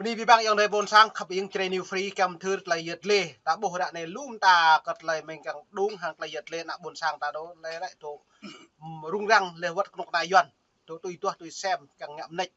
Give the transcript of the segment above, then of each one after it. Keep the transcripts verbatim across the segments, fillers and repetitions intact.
Ni ƀing ƀăng ayŏng adơi ƀôn sang khăp ing Jrai New Free kiăng thâo tơlơi yăt lĕ. Ta ƀuh ră anai lŏm ta kơ tơlơi mơ̆ng kiăng đung hăng tơlơi yăt lĕ ană ƀôn sang ta dŏ lĕ lĕ tŏ, ưm, rŭng răng lĕ wơ̆t kơnuk kơna Yuan. Tŏ tui tuah tui sem kiăng ngă mơneč.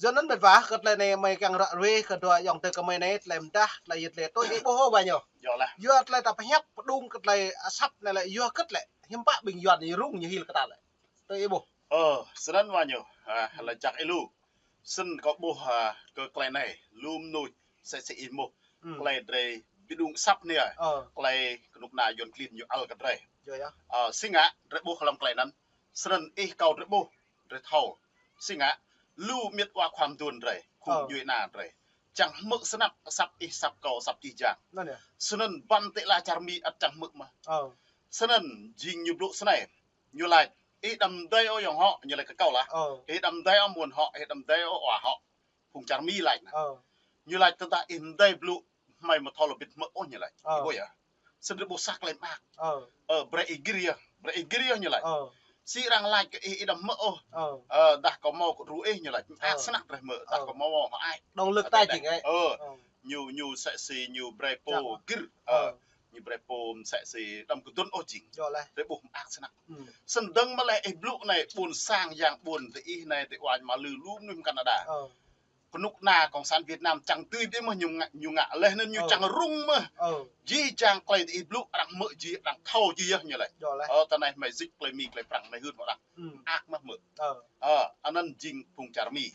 Yua anŭn mĕt wa kơ tơlơi anai mơi kiăng ră ruai kơ dua ayŏng adơi kơ mơi anai tơlơi mơdah tơlơi yăt lĕ tui ih ƀuh ôh wa ñu. Yua lĕ. Yua tơlơi ta pơhiăp pơđung kơ tơlơi asăp anai lĕ yua kơ tơlơi hiư̆m pă ƀing Yuan ñu rŭng ñu hil kơ ta lĕ. Tui ih ƀuh. Ơ, snăn wa ñu. Ha, lĕ jak ih lu. Snăn kâo ƀuh, ha, kơ tơlơi anai, lŏm nuih, sĕ sĕ ih mơ̆. Hmm. Tơlơi drei ƀu đung săp anai. Ơ. Tơlơi kơnuk kơna Yuan klin ñu ăl kơ drei. Yua yơh. Ơ, si ngă, drei ƀuh hlăm tơlơi anŭn. Snăn ih kâo drei ƀuh, drei thâo. Si ngă, lu mĕt wa khua mduôn drei, khua mduôn na drei. Čang hmư̆ snăk, asăp ih, asăp kâo, asăp jih jang. Anŭn yơh. Snăn ƀăn tơlơi čar Mi ăt čang hmư̆ mơ̆. Ơ. Snăn jing ñu blŭ snei. Ñu laĭ, ih đăm dei ôh ayŏng hŏ, ñu laĭ kơ kâo lah. Ơ. Ih đăm dei ôh mơ̆n hŏ, ih đăm dei ôh wa hŏ. Phung čar Mi laĭ anŭn. Ơ. Ñu laĭ tơdah ih mdei blŭ, hmei mơ̆ thâo lŏ bĭt hmư̆ ôh ñu laĭ. Ơ. Ih ƀuh yơh. Snăn drei ƀuh sa tơlơi mơak. Ơ. Ơ, brei ih gĭr yơh, brei ih gĭr yơh ñu laĭ. Ơ. Si arăng laĭ kơ ih, ih đăm hmư̆ ôh. Ơ. Ơ, dah kâo hmâo kơ dru ih ñu laĭ. Ơ. Mơak snăk drei hmư̆, dah kâo hmâo hŏ ai. Động lực ta jing ai. Ơ. Ơ. Ñu, ñu sĕ si ñu brei pô gĭr. Ơ. Ơ. Ñu brei pô mơ̆ sĕ si đăm kơdŭn ôh jing. Yua lĕ. Drei ƀuh mơak snăk. Hmm. Snăn dơ̆ng mơ̆ lĕ ih blŭ anai ƀuôn sang yang ƀuôn tơ ih anai tơ wa ñu mă lư lŏm nuih mơkăn ada. Ơ. Kơnuk kơna Cộng sản Việt Nam čang tui ƀiă mơ̆ ñu ngă, ñu ngă leh anŭn ñu čang rŭng mơ̆. Ơ. Jih jang tơlơi tơ ih blŭ arăng hmư̆ jih, arăng thâo jih yơh ñu laĭ. Yua lĕ. Ơ, tơ anai hmei jik tơlơi Mi tơlơi Prăng hmei hưn mơ̆ arăng. Hmm. Mơak mơ̆ hmư̆. Ơ. Ơ, anŭn jing phung čar Mi.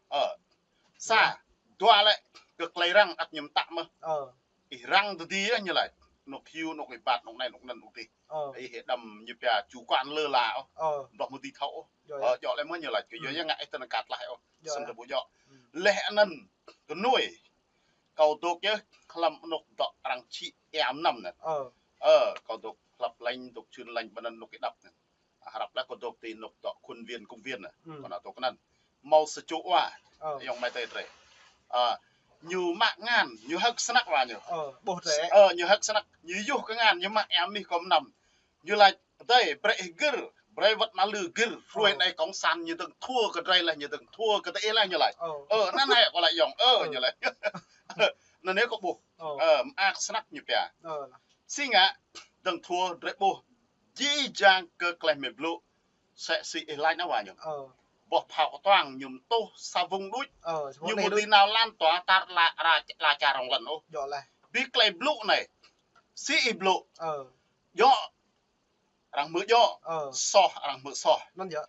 Ơ. Sa, dua lĕ, kơ tơlơi răng ăt ñu mtă mơ̆. Ơ. Ih răng tơdơi yơh ñu laĭ. Anŏ hyu, anŏ ih bat, anŏ anai, anŏ anŭn, anŏ adih. Ơ. Ih đăm ñu pia chủ quan lơ là ôh. Ơ. Ƀlŏh mơ̆ dưi thâo ôh. Yua, ơ, yơh. Djŏ lĕ mơ̆ ñu laĭ. Kơ yua, hmm, yơh ngă ih tơ anai kăt laih ôh. Yua. Snăn lĕ. Drei ƀu djŏ. Hmm. Leh anŭn kơnuih. Kâo dŏ yơh hlăm anŏ dŏ arăng čih ia mơnăm anŭn. Ơ. Ơ, kâo dŏ hlăp lĕ, dŏ čư̆n lĕ, ƀơi anŭn anŏ ih đăp anŭn. Hrăp lĕ kâo dŏ ti anŏ dŏ khuôn viên, công viên anŭn. Hmm. Kâo nao dŏ kơ anŭn. Hmâo sa čô wa. Ơ. Ayŏng amai adơi drei. Ơ, ñu mă ngăn, ñu hơ̆k snăk wa ñu. Ơ, ƀuh drei. Ơ, ñu hơ̆k snăk, ñu yuh kơ ngăn, ñu mă ia mih kơ mơnăm. Ñu laĭ, adơi, brei ih gĭr, brei wơ̆t mă lư gĭr, hruê anai Cộng sản ñu dơ̆ng thua kơ drei leh, ñu dơ̆ng thua kơ tơ ih leh ñu laĭ. Ơ. Ơ, anŭn hĕ kâo laĭ ayŏng, ơ, ñu laĭ. Anŭn yơh kâo ƀuh. Ơ. Ơ, mơak snăk ñu pia. Ơ. Si ngă, dơ̆ng thua drei ƀuh. Jih jang kơ tơlơi hmei blŭ. Sĕ si ih laĭ anŭn wa ñu. Ơ. Boh phao kơtuang ñu mtuh sa vùng đuč. Ơ, ñu mơ̆ dưi nao lan tỏa tar la, la, la čar rŏng lăn ôh. Yua lĕ. Bi tơlơi blŭ anai. Si ih blŭ. Ơ. Djŏ. Arăng hmư̆ djŏ. Ơ. Soh, arăng hmư̆ soh. Anŭn yơh.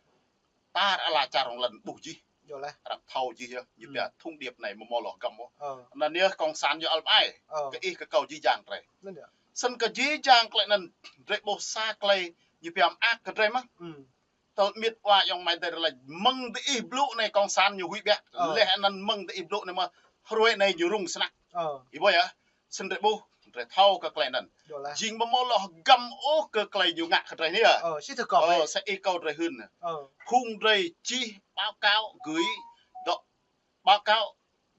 Tar ala čar rŏng lăn ƀuh jih. Yua lĕ. Arăng thâo jih yơh. Ñu pia thông điệp anai mơ̆ hmâo lŏ hgăm ôh. Ơ. Anŭn yơh Cộng sản yơh ăl ai. Ơ. Kơ ih kơ kâo jih jang drei. Anŭn yơh. Snăn kơ jih jang tơlơi anŭn drei ƀuh sa tơlơi ñu pia mơak kơ drei mơ̆. Hmm. Tơl mĕt wa ayŏng amai adơi drei laĭ mơ̆ng tơ ih blŭ anai Cộng sản ñu huĭ ƀiă. Ơ. Leh anŭn mơ̆ng tơ ih blŭ anai mơ̆ hruê anai ñu rŭng snăk. Ơ. Ih ƀuh yơh. Snăn drei ƀuh, drei thâo kơ tơlơi anŭn. Yua lĕ. Jing mơ̆ hmâo lŏ hgăm ôh kơ tơlơi ñu ngă kơ drei anai. Ơ, si thâo kâo. Ơ, sĕ ih kâo drei hưn. Ơ. Phung drei čih báo cáo gửi dŏ báo cáo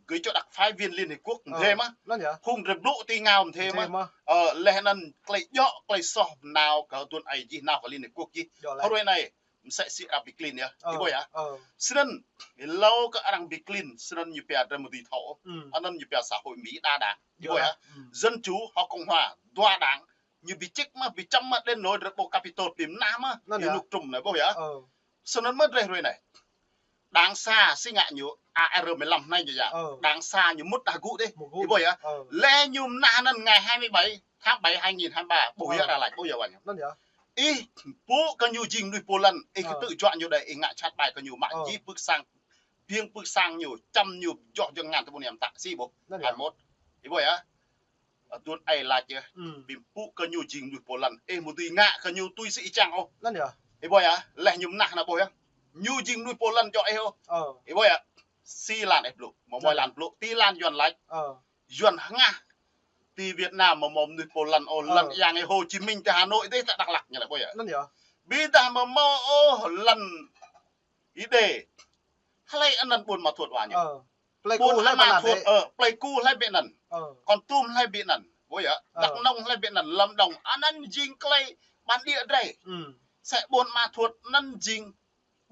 gửi cho đặc phái viên Liên Hiệp Quốc, ơ, mơ̆ thê mơ̆. Anŭn yơh. Phung drei blŭ ti ngao mơ̆ thê mơ̆. Thê mơ̆. Ơ, leh anŭn tơlơi djŏ, tơlơi soh nao kơ tuôn ai jih nao kơ Liên Hiệp Quốc jih. Yua lĕ. Hruê anai, msĕ si arăng bi klin yơh. Ơ, ih ƀuh yơh. Ơ. Snăn, hlâo kơ arăng bi klin, snăn ñu pia drei mơ̆ dưi thâo. Hmm. Anŭn ñu pia xã hội Mỹ đa đảng. Ih ƀuh yơh. Hmm. Dân chủ hoặc cộng hòa, dua đảng, ñu bi čĭk mơ̆, bi čăm mơ̆, đến nỗi drei ƀuh Capitol bi mơnah mơ̆. Anŭn yơh. Ñu nuk trŭm anai ƀuh yơh. Ơ. Snăn mơ̆ drei hruê anai. Đảng xa si ngă ñu A R mười lăm anai ñu yơh. Ơ. Đảng xa ñu mŭt đah gŭ dih. Mŭt gŭ. Ih ƀuh yơh. Ơ. Leh ñu mơnah anŭn ngày hai mươi bảy tháng bảy hai nghìn hai mươi ba. Ƀuh yơh, ơ, arăng laĭ ƀuh yơh wa ñu. Anŭn yơh. Ih ƀuh kơ ñu jing mnuih pô lăn, ih, ơ, kơtư̆ juă ñu đơi, ih ngă čăt ƀai kơ ñu mă, ơ, jih pưk sang, biêng pưk sang ñu, čăm ñu, joh jơ̆ng ngăn tơ ƀôn ñu mtă, si ƀuh. Anŭn yơh. Hai mốt. Ih ƀuh yơh. Ơ, tuôn ai laĭ yơh. Hmm. Ƀing pŭ kơ ñu jing mnuih pô lăn. Ih mơ̆ dưi ngă kơ ñu tui si ih čang ôh. Anŭn yơh. Ih ƀuh yơh, leh ñu mơnah anai ƀuh yơh. Ñu jing mnuih pô lăn djŏ ih ôh. Ơ. Ih ƀuh yơh. Si lăn ih blŭ. Mơ̆ mơi lăn blŭ. Ti lăn Yuan laĭ. Ơ. Yuan hngah. Ti Việt Nam mơ̆ hmâo mnuih pô lăn ôh. Ơ. Lăn yang ih Hồ Chí Minh ti Hà Nội dih ta Dak Lak ñu laĭ ƀuh yơh. Anŭn yơh. Ƀiădah mơ̆ hmâo ôh lăn Ih đe. Hlơi anăn ƀuôn Ma Thuột wa ñu. Ơ. Pleiku hlơi ƀiă anăn. Ơ, Pleiku hlơi ƀiă anăn. Ơ. Kon Tum hlơi ƀiă anăn. Ƀuh yơh. Ơ. Đắk Nông hlơi ƀiă anăn. Lâm Đồng. Anăn jing tơlơi bản địa drei. Hmm. Sĕ ƀuôn Ma Thuột anăn jing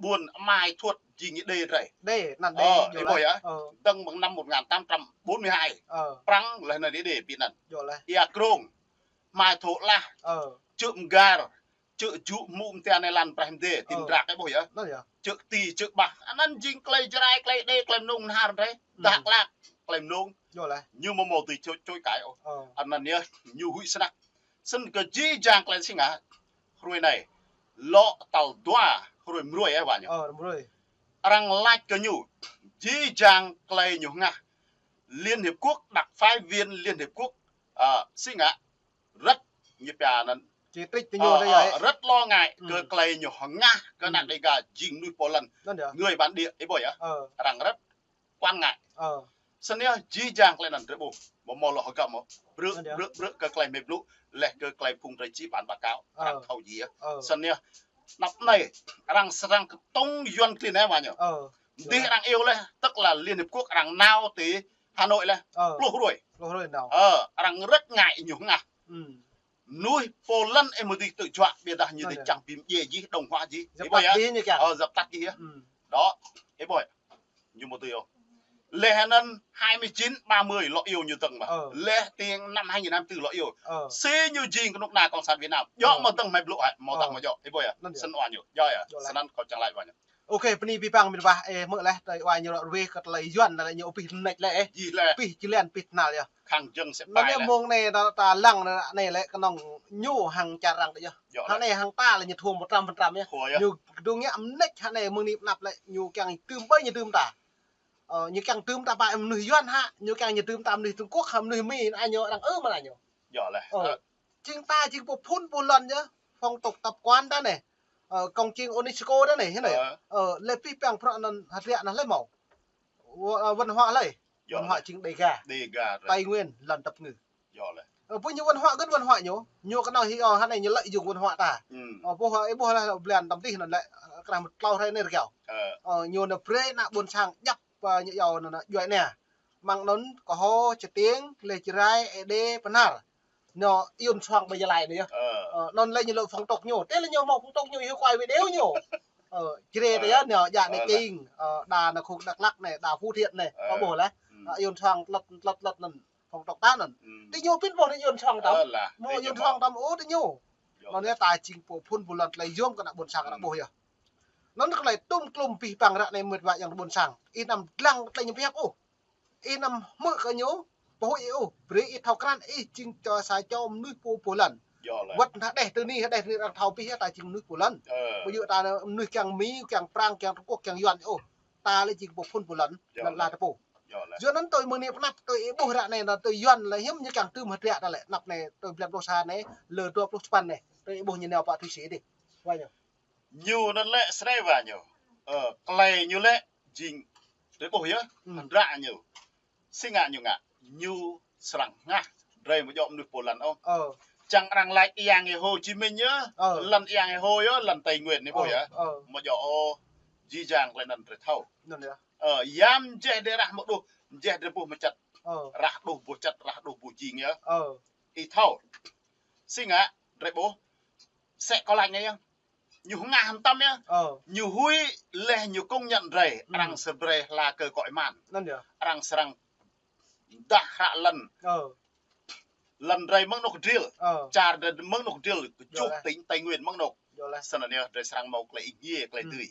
ƀuôn Mai Thuột jing Êđê drei. Đê, anăn Đê, ơ, yơh ih ƀuh lah. Ơ. Dơ̆ng mơ̆ng năm một ngàn tám trăm bốn mươi hai. Ơ. Prăng leh anăn Êđê ƀing anăn. Yơh lah. Ia Krông, Mai Thŏ Lah, ơ, Čư̆ Mgar, Čư̆ Jŭ, Hmŭ, Mơtia anai lăn Brah Mdê, Tim Drak, ih ƀuh yơh. Anăn yơh. Čư̆ Ti, Čư̆ Bah, anăn jing klei Jrai, klei Đê, klei Mnông, Mnhar drei. Dak Lak, klei Mnông. Yơh lah. Ñu mơ̆ mâo tui čôi, čôi kai ôh. Ơ. Anăn yơh, ñu huĭ snăk. Snăn kơ jih jang klei si ngă, hruê anai, lŏ tal dua, hruê mrơi, ơ, wa ñu. Ơ, mrơi. Arăng lač kơ ñu, jih jang klei ñu hngah, Liên Hiệp Quốc, đặc phái viên Liên Hiệp Quốc, ơ, si ngă, rất, ñu pia anăn, či trích ti ñu ơ, ơ, rất lo ngại kơ klei ñu hngah kơ ană Đêga jing mnuih pô lăn, anăn yơh, người bản địa, ih ƀuh yơh. Ơ. Arăng rất quan ngại. Ơ. Snăn yơh jih jang klei anăn drei ƀuh. Mơ̆ mâo lŏ hơgăm ôh. Brư̆, anăn yơh, brư̆, brư̆ kơ klei hmei blŭ, leh kơ klei phung drei čih bản báo cáo, ơ, arăng thâo jih yơh. Ơ. Snăn yơh, anăp anai, arăng srăng kơtông Yuăn klin anai wa ñu. Ơ. Dih arăng iâu leh, tức là Liên Hiệp Quốc arăng nao ti Hà Nội leh. Ơ. Pluh hruê. Pluh hruê nao. Ơ, arăng rất ngại ñu hngah. Mnuih pô lăn ih mơ̆ dưi tơjuă, ƀiădah ñu dưi čang bi mdjiê jih, đồng hóa jih. Ih ƀuh yơh. Ơ, dập tắt jih yơh. Đó, ih ƀuh. Ñu mơ̆ dưi ôh. Leh anăn hai mươi chín, ba mươi lŏ iâu ñu dơ̆ng mơ̆. Ơ. Leh ti năm hai nghìn hai mươi tư lŏ iâu. Ơ. Si ñu jing kơnuk kơna Cộng sản Việt Nam. Djŏ mơ̆ dơ̆ng hmei blŭ hă, mâo tah mơ̆ djŏ. Ih ƀuh yơh. Anăn yơh. Snăn wa ñu. Djŏ yơh. Djŏ lah. Snăn kâo čang laĭ wa ñu. Ôkê, bơni abih bang mĭt wa, ơ, hmư̆ leh, tơlơi wa ñu ră ruai kơ tơlơi Yuăn anăn lĕ ñu pih mnêč lĕ, ơ. Jih lĕ. Pih jơlan, pih tơnal yơh. Khăng jơ̆ng sĕ pai lĕ. Anăn yơh mông anai ta, ta lăng anăn anai lĕ kơnơ̆ng ñu hăng čar arăng đôč yơh. Yơh. Hăng anai hăng ta lĕ ñu thua một trăm phần trăm yơh. Thua yơh. Ñu kơdung ngă mnêč hăng anai mơ̆ng anai pơ anăp lĕ ñu kiăng dưm ƀơi ñu dưm ta. Ơ, ñu kiăng dưm ta ƀai mơnuih Yuăn hă, ñu kiăng ñu dưm ta mơnuih Trung Quốc hă, mơnuih Mi, anăn ñu arăng ư mơ̆n anăn ñu. Yơh lĕ. Ơ. Ơ. Jing ta jing pô phŭn pô lăn yơh, phong tục tập quán ta anai. Ơ, công trình UNESCO ta anai, hĭ anai. Ơ. Ơ, lĕ abih bang bruă anăn hơdră anăn lĕ mâo. Wa-, ơ, văn hóa lĕ. Yơh lĕ. Văn hóa jing Đêga. Đêga lĕ. Tây Nguyên, lăn dap ngư. Yơh lĕ. Ơ, pô ñu văn hóa gơ̆t văn hóa ñu, ñu kơnơ̆ng hĭ ơ hă anai ñu lợi dụng văn hóa ta. Ơ, ƀuh, ơ, ih ƀuh leh blan tăm tih anăn lĕ, ơ, krah mơ̆ tlâo hrơi anai rơgao. Ơ. Ơ, ñu anăn brơi ană ƀuôn sang djăp, ơ, ñu iâu anăn, anăn djuai ania. Mơ̆ng anŭn kơho, Čơtiêng, leh Jrai, Êđê, Bahnar. Ñu iâu soang ƀơi Gia Lai anai yơh. Ơ. Ơ, anŭn lĕ ñu lŏ phong tục ñu. Tơl ñu mâo phong tục ñu, hyu kuai video ñu. Ơ, Jrai ta yơh ñu, djă anai Čing, ơ, đa anai khung Dak Lak anai, đa Phú Thiện anai. Ơ. Ƀuh leh. Ơ, iâu soang lăt, lăt, lăt anŭn. Phong tục ta anŭn. Ti ñu pĭn ƀuh anai iâu soang tăm. Ơ lah. Mâo iâu soang tăm ôh ti ñu. Anŭn yơh ta jing pô phŭn pô lăn tơlơi yôm kơ ană ƀuôn sang arăng ƀuh yơh. Anŭn kơ tơlơi tŭm klŭm abih bang ră anai mĭt wa ayŏng ƀuôn sang. Ih anăm dlăng tơlơi ñu pơhiăp ôh. Ih anăm hmư̆ kơ ñu, pơhuĭ ôh, brơi ih thâo krăn, ih jing čô sa čô mơnuih pô pô lăn. Yơh lĕ. Wơ̆t hơđeh tơ anai, hơđeh tơ anai arăng thâo abih yơh ta jing mơnuih pô lăn. Ơ. Ƀu djơ̆ ta ană mơnuih kiăng Mi, kiăng Prang, kiăng Trung Quốc, kiăng Yuăn ôh. Ta lĕ jing pô phŭn pô lăn, yơh lăn lĕ, ala ta pô. Yơh lĕ. Yua anŭn tui mơ̆ng anai pơ anăp tui ih ƀuh ră anai anŭn tui Yuăn lĕ hiư̆m ñu kiăng dưm hơdră ta lĕ, anăp anai tui blan pluh sa anai, lơ dua pluh čơpăn anai, tui ih ƀuh ñu nao pơ Thụy Sĩ dih. Wa ñu. Ñu anŭn lĕ srei wa ñu. Ơ, klei ñu lĕ jing. Tui ih ƀuh yơh, hơdră ñu. Si ngă ñu ngă. Ñu srăng hngah. Drei mơ̆ djơ̆ mơnuih pô lăn ôh. Ơ. Čang arăng laĭ Yang Hồ Chí Minh yơh. Ơ. Lăn Yang Hồ yơh, lăn Tây Nguyên anai ƀuh yơh. Ơ. Mơ̆ djơ̆ ôh. Jih jang klei anŭn drei thâo. Anŭn yơh. Ơ, yam mjeh drei rah mơ̆ đuh, mjeh drei ƀuh mơčăt. Ơ. Rah đuh ƀuh čăt, rah đuh ƀuh jing yơh. Ơ. Ih thâo. Si ngă, drei ƀuh. Sĕ kơ laĭ anai yơh. Ñu hngah hăm tăm yơh. Ơ. Ñu huĭ leh ñu công nhận drei, arăng srăng brơi hla kơ kŏ êman. Anŭn yơh. Arăng srăng dah hră lăn. Ơ. Lăn drei mơ̆ng anôk dril. Ơ. Čar drei mơ̆ng anôk dril. Kơčŭh tỉnh Tây Nguyên mơ̆ng anôk. Yơh lĕ. Snăn yơh drei srăng mâo klei êngiê, klei dưi.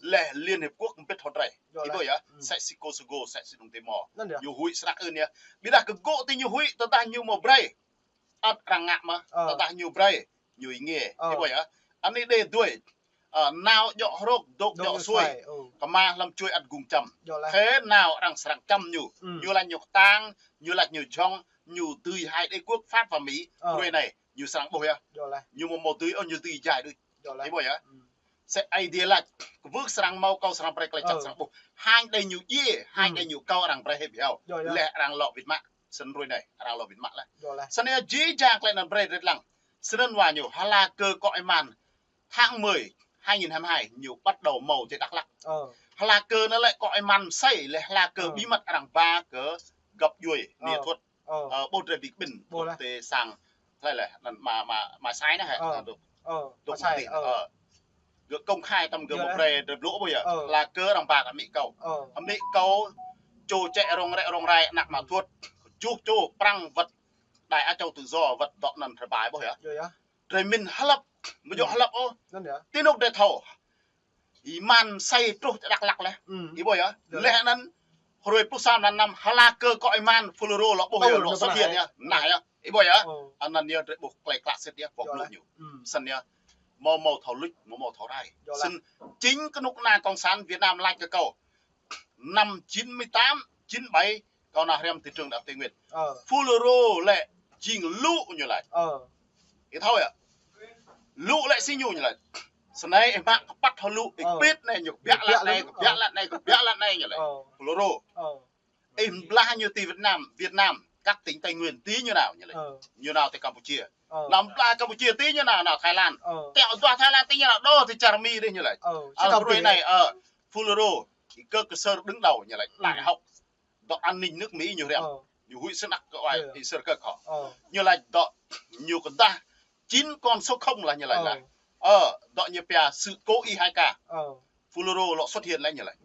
Leh Liên Hiệp Quốc mbĭt hŏ drei. Yơh lĕ. Ih ƀuh yơh. Sĕ si Kosovo, sĕ si Đông Timor. Anŭn yơh. Ñu huĭ snăk ưn yơh. Ƀiădah kơ gŏ ti ñu huĭ, tơdah ñu mâo brơi. Ăt arăng ngă mơ̆, tơdah ñu brơi, ñu êngiê. Ih ƀuh yơh. Anai đe dui. Ơ, nao djŏ hrŏk, dŏ djŏ suai. Kơma hlăm čuai ăt gŭng čăm. Khĕ nao arăng srăng čăm ñu. Ñu lač ñu kơtang, ñu lač ñu jhŏng, ñu dưi hai đế quốc Pháp và Mỹ. Hruê anai, ñu srăng ƀuh yơh. Ñu mơ̆ mâo dưi ôh, ñu dưi jai đôč. Ih ƀuh yơh. Sĕ Aê Diê lač, kwưh srăng mâo kâo srăng brơi klei čăt srăng ƀuh. Hañ đei ñu djiê, hañ đei ñu kâo arăng brơi hĕp heo. Leh arăng lŏ wĭt mă. Snăn hruê anai, arăng lŏ wĭt mă leh. Snăn yơh jih jang klei anăn brơi drei dlăng. Snăn wa ñu, hla kơ kŏ êman. Tháng mười, hai nghìn hai mươi hai, ñu bắt đầu mâo ti Dak Lak. Hla kơ anăn lĕ kŏ êman msĕ, leh hla kơ bí mật arăng ba kơ găp djuê, Mia Thuôt. Ơ, ƀuh drei bi kƀĭn, ƀuh ti sang, hlei leh, anăn ma, ma, ma Sai anai hă, anăn dôk. Dôk ma Sai, ơ. Gơ̆ công khai tăm gơ̆ mơ̆ brơi drơi blŭ ƀuh yơh. Hla kơ arăng ba kơ amĭ kâo. Amĭ kâo čô čĕ rong rĕ rong rai anăk mă thuôt. Juh čô prăng wơ̆t Đài Á Châu Tự Do wơ̆t dŏ anŭn hrơi ƀai ƀuh yơh. Drơi mĭn hlăp, mơ̆ yơh hlăp ôh. Ti anŭk drơi thâo. Ih man sai truh Dak Lak leh. Ih ƀuh yơh. Leh anŭn hrơi pluh sa mlan năm hla kơ kơ ih man Fulro lŏ ƀuh yơh, lŏ xuất hiện yơh. Nah yơh. Ih ƀuh yơh. Anŭn yơh drơi ƀuh klei klă sĭt yơh, ƀuh blŭ ñu. Snăn yơh. Mâo mâo thâo luč, mâo mâo thâo rai. Snăn chính kơnuk kơna cộng sản Việt Nam lač kơ kâo. Năm chín mươi tám, chín bảy, kâo nao hriăm ti trường Đại học Tây Nguyên. Fulro lĕ jing lu ñu lač. Ih thâo yơh. Lu lĕ si ñu ñu lač. Snei ih mă kơpăt hŏ lu, ih pit anai ñu kbiă lăt anai, kbiă lăt anai, kbiă lăt anai ñu lač. Fulro. Ih blah ñu ti Việt Nam, Việt Nam, các tỉnh Tây Nguyên ti ñu nao ñu lač. Ñu nao ti Campuchia. Nao blah Campuchia ti ñu nao, nao Thái Lan. Teo dua Thái Lan ti ñu nao, đôč ti čar Mi dih ñu lač. Hrơi anai, ơ, Fulro, ih kơ kơ sơ đứng đầu ñu lač. Đại học dŏ an ninh nước Mỹ ñu hriăm. Ñu huĭ snăk kơ oai, ih sơ kơ kơ. Ñu lač dŏ, ñu kơdah chín con số không lah ñu lač lah. Ơ, dŏ ñu pia sự cố ý hai K. Fulro lŏ xuất hiện leh ñu lač.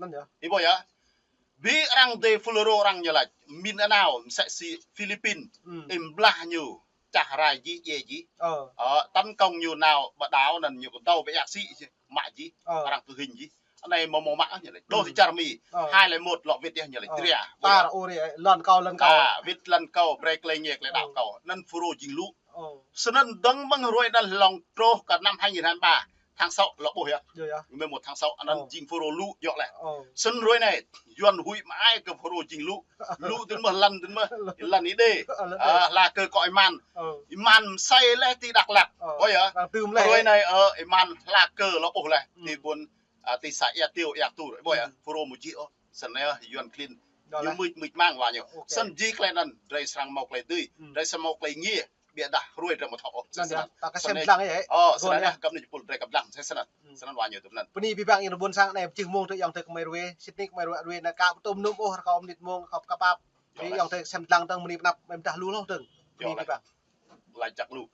Ih ƀuh yơh. Bi arăng dê Fulro arăng ñu lač. Mĭn anao, msĕ si Philippines. Ih blah ñu, čah rai jih, djai jih. Ơ, tấn công ñu nao, ƀă đảo anŭn ñu kơdâo ƀĕ yak sĭ. Mă jih, arăng kơ hing jih. Anai mâo mâo mă ñu lač. Đôč ti čar Mi. Hai lẻ một lŏ wĭt yơh ñu lač. Dria. Tar uri, lŏn kâo, lŏn kâo. Wĭt lŏn kâo, brơi klei ngiê klei đăo kâo. Anŭn Fulro jing lu. Snăn dơ̆ng mơ̆ng hrơi anŭn lŏng truh kơ năm hai nghìn hai mươi ba. Tháng sáu lŏ ƀuh yơh. Mười một tháng sáu, anŭn jing Fulro lu djŏ leh. Snăn hrơi anai, Yuăn huĭ mă ai kơ Fulro jing lu. Lu dơ̆ng mơ̆ lăn dơ̆ng mơ̆, lăn ih đê. Hla kơ kơ ih man. Ih man msĕ leh ti Dak Lak. Ƀuh yơh. Hrơi anai, ơ, ih man hla kơ lŏ ƀuh leh. Ti ƀuôn, ti xã Ea Tiêu, Ea Tur. Ƀuh yơh. Fulro mơ̆ jih ôh. Snăn yơh, Yuăn klin. Ñu mưč, mưč mang wa ñu. Snăn jih klei anŭn, drơi srăng mâo klei dưi. Drơi srăng mâo klei ngiê. Ƀiădah hrơi drơi mâo thâo ôh. Snăn yơh. Ta kơ sem dlăng yơh. Ơ, snăn yơh, găp anai jih pul drơi kơ dlăng, snăn. Snăn wa ñu tŭ anŭn. Bơni abih bang ih rơbun sang anai, pơjing mơ̆ng tơ ayŏng tơ kơ mơi rue, sĭt nik mơi rue, rue anai ka tŭm nŭm ôh, rơkâo mơnit mơ̆ng, kâo pơkă pap. Ayŏng tơ sem dlăng tơ̆ng bơni pơnăp, mơi mdah lu hloh tơ̆ng. Bơni abih bang. Lač jăk lu.